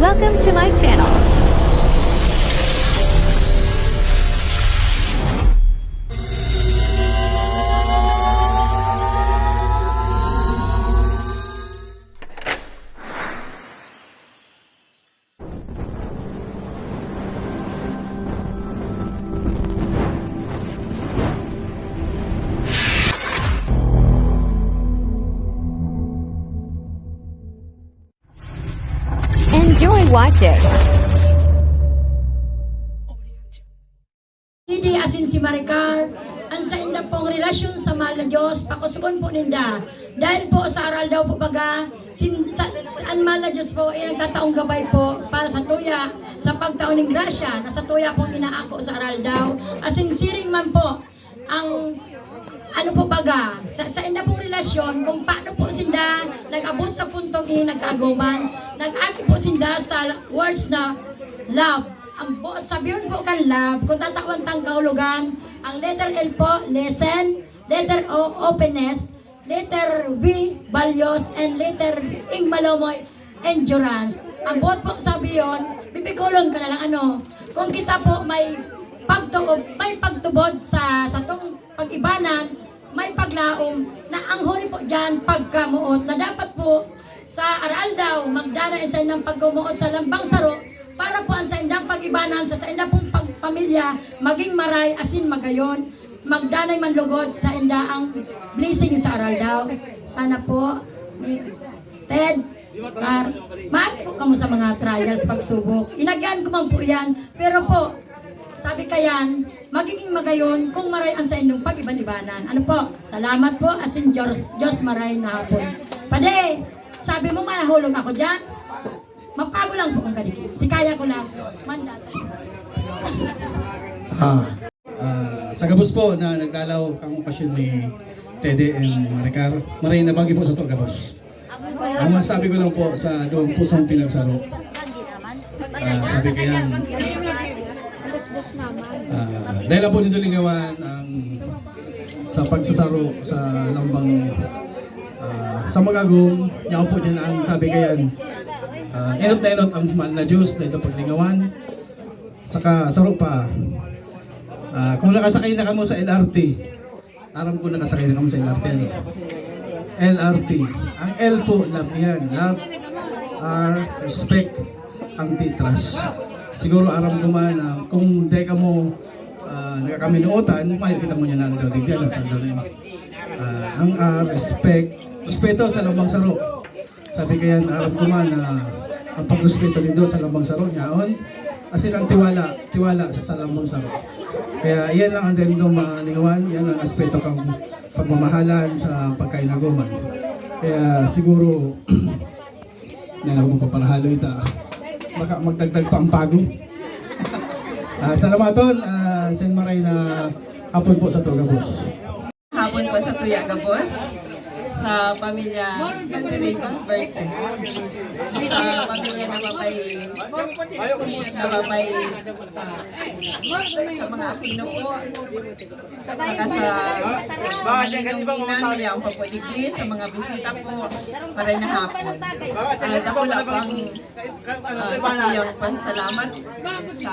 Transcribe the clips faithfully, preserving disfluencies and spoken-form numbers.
Welcome to my channel. Enjoy watching. Didi asin si Maricar, ang sainda pong relasyon sa mahal na Diyos, pakusugon po ninda. Dahil po sa aroaldaw po baga, sin, sa, sa, ang mahal na Diyos po ay nagtataong gabay po para sa tuya, sa pagtao ning grasya na sa tuya pong inaako sa aroaldaw. Asin siring man po, ang ano po baga, sa, sa inda pong relasyon, kung paano po sinda nag-abot sa puntong ini nagkaagoman, nag-agi po sinda sa words na love. Ang buot sabihon po kan love, kung tatawan tang kahulogan, ang letter L po, listen, letter O, openness, letter V, values, and letter Ing malomoy, endurance. Ang buot po sabihon, bibikolon ka na lang ano. Kung kita po may pagtuob, may pagtubod sa satong pag-ibanan, may paglaom na ang huli po diyan pagkamoot na dapat po sa aroaldaw magdanay sa indang pagkamoot sa lambang saro para po ang sa indang pag-ibanan sa sa indang pong pagpamilya maging maray asin magayon, magdanay man lugod sa inda ang blessing sa aroaldaw. Sana po, Ted, Car, maagi po kamo sa mga trials, pagsubok. Inagyan ko man po yan. Pero po, sabi kayan, magiging magayon kung maray ang sa inyong pag-iban-ibanan. Ano po? Salamat po, asin Diyos, Diyos maray na hapon. Pade, sabi mo mahulog ako dyan? Mapago lang po ang kadikit. Si kaya ko lang. Mandala. Ah, ah, sa gabos po na nagdalaw kang okasyon ni Tede and Maricar, maray na bagi po sa to gabos. Ang masabi ko lang po sa duwang pusong pinagsaro. Ah, sabi ko yan, ah, dahil lang po nito lingawan ang sa pagsasaro sa lambang ah, sa magagong, niya po dyan ang sabi ko yan. Ah, enot na enot ang mahal na Diyos na ito paglingawan. Saka saro pa. Ah, kung nakasakay na kamo sa L R T, aram ko nakasakay na kamo sa L R T, ano? L R T. Ang L po, love yan. Love, R, respect. Ang T, trust. Siguro aram ko man na kung di kamo ah, nakakaminuotan, mayo kita ngunyan na aldaw digdi, ano, sa aldaw na ini. Ah, ang R, respect, respeto sa lambang saro. Sabi kaya, aram ko man na ang pagrespeto nindo sa lambang saro, nyaon, asin ang tiwala, tiwala sa, sa lambang saro. Kaya iyan lang ang dahil ng mga lingawan, iyan ang aspeto kang pagmamahalan sa pagkainaguman. Kaya siguro, na ako magpaparahalo ita. Baka magdagdag pa ang pago. Ah, salamaton, ah, Sen Maray na hapon po sa to gabos. Hapon po sa Tuya Gabos, sa pamilya Mandireva Verte, sa pamilya na babay, na babay, ah, sa mga Aquino po, saka sa mga ninong-ninang na yaon pa po digdi, sa mga bisita po, maray na hapon. Ah, dakula po ang ah, sakuyang pasalamat sa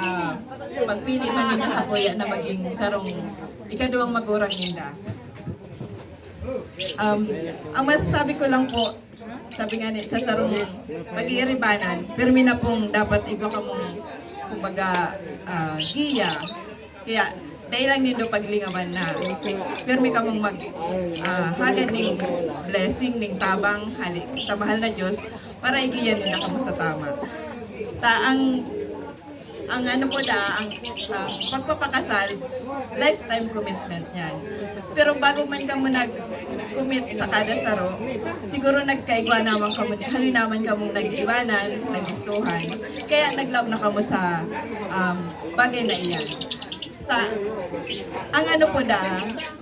pagpili man ninda sakuya na maging sarong ikaduwang magurang ninda. Um, ang masasabi ko lang po, sabi nga ni sa sarong pag-iiribanan, pirmi na pong dapat igwa kamong, kumbaga, ah, giya. Kaya, dai lang nindo paglingawan na pirmi kamong mag, ah, hagad ning blessing, ning tabang, hali, sa mahal na Diyos, para igiyan ninda kamo sa tama. Ta, ang, ang ano po da, ang, ang pagpapakasal, lifetime commitment yan. Pero bago man kamo nag-commit sa kada saro, siguro nagkaigwa naman kamo, hali naman kamong nag-iwanan, nag-gustuhan. Kaya nag-love na kamo sa, um, bagay na iyan. Ta, ang ano po da,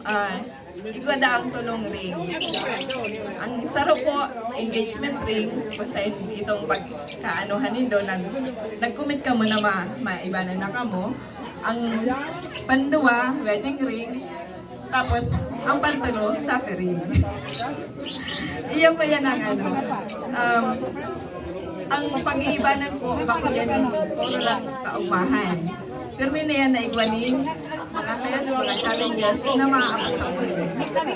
ah, igwa da ang tulong ring. Ang saro po, engagement ring, kung sa in-, itong pagkaanuhan nindo, nag, nag-commit kamo na ma, maibanan na kamo. Ang panduwa, wedding ring. Tapos, ang pantulo, suffering. Iyan po yan ang ano. Um, Ang pag-iibanan po, bako yan, puro lang kaugmahan. Pero may na yan na igwaning mga test, mga challenges na maaabot sa buhay.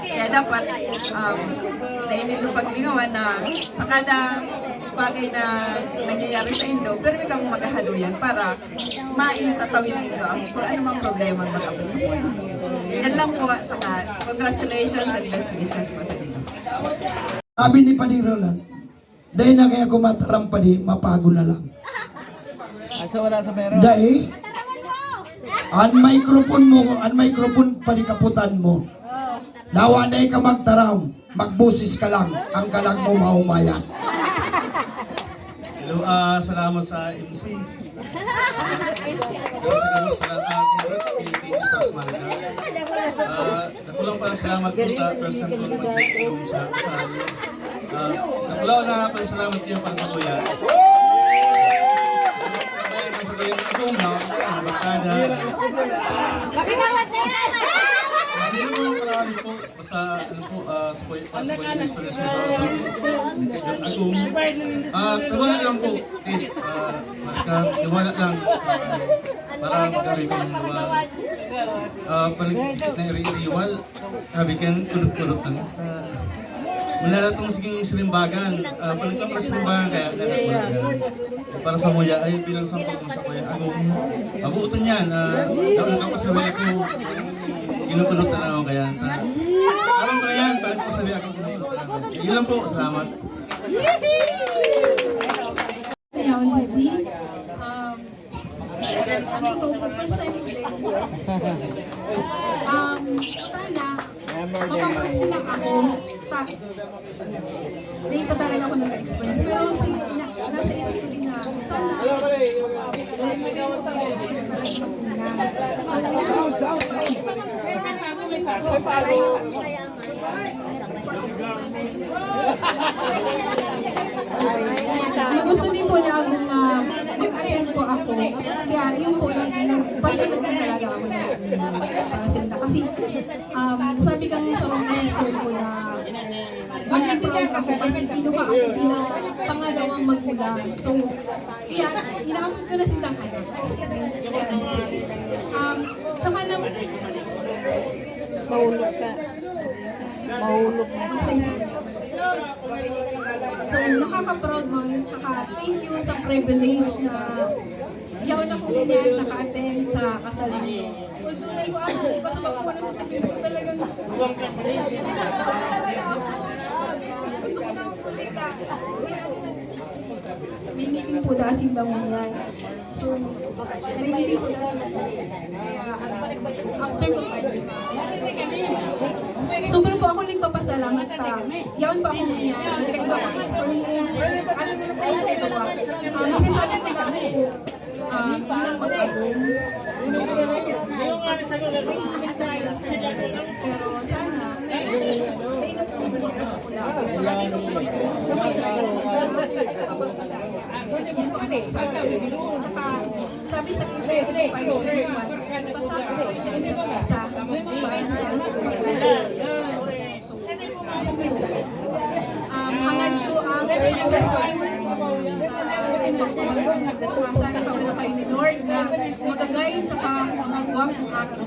Kaya dapat, um, dahil nito paglingawan na sa kada bagay na nangyayari sa indo, pero may kang maghahaluyan para maitatawid nito ang kung ano mang problema ang mag-abot sa buhay. Yan lang po, saka congratulations and best wishes po sa inyo. Sabi ni Padi Roland, dahil na kaya kumataram pa di, mapago na lang. Asa wala sa meron? Dahil, ang microphone mo, ang microphone pa di kaputan mo. Dawa na ka magtaram, magbusis ka lang, ang kalag mo maumayan. Hello, ah, salamat sa M C. Pero sa gabos, sa lahat, ah, congrats kay Tito Sars Marga. Ah, dakulang pasalamat po sa President Paul Magdalena sa, sa, ah, dakulang na pasalamat niya para sa kuya. Sa kuya na po, na, sa barkada. Makikawat na yan! Hindi naman marami po. Basta, ano po, ah, sa kuya, para sa kuya sa experience ko sa, sa, sa kaibigan Agum. Ah, tiwala lang po. Eh, ah, marika, tiwala lang. Para magkaroon kami ng mga, ah, palig-, na iriwal. Sabi kan, kulot-kulot lang. Ah, wala na itong siging silimbagan. Ah, palig ka pa silimbagan, kaya nagkakulang. Para sa kuya, ay bilang sampag sa kuya. Agum, abuton yan. Ah, daw nagkapasaway ako. Kinukulot na lang ako kaya. Ta-, alam ko na yan, parang ko sabi ako. Yun lang po, salamat. Kaya hindi, um, ano to, first time ko din. Um, sana, makapag sila ako. Ta-, Hindi pa talaga ako nag-experience. Pero si, na, nasa isip ko din na sana. Gusto din po niya ako na mag-attend po ako. Kaya yun po, nag- nag-passion na din talaga ako na para sila. Kasi um, sabi kami sa mga sister ko na maging proud ako kasi kinuha ako bilang pangalawang magulang. So, yan, inaabot ko na silang anak. Um, tsaka na, Mahulog ka. Mahulog na. So, nakaka-proud man, tsaka thank you sa privilege na yaon ako ngunyan naka-attend sa kasal niyo. Although naiwa ako, kasi baka kung ano sasabihin ko talagang gusto ko na ulit ah. May meeting po na asin lang ngunyan. So, may hindi ko na. Kaya, after ko pa. Sobra po ako nagpapasalamat pa. Yaon pa ako niya. Nagkaiba akong experience. At sa mga ito ba? Ah, masasabi ko lang po, ah, bilang mag-abong. May, may try. Pero sana, may napupunta ko lang. Tsaka dito ko lang. Tsaka, sabi sa iba, sa five twenty-one, pasado ko sa isa't isa. Para sa um, hangad ko ang successful. Sana kauna kayo ni Lord na magagay tsaka mga guwapong aki.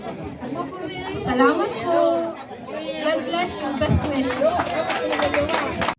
Salamat po. God bless you. Best wishes.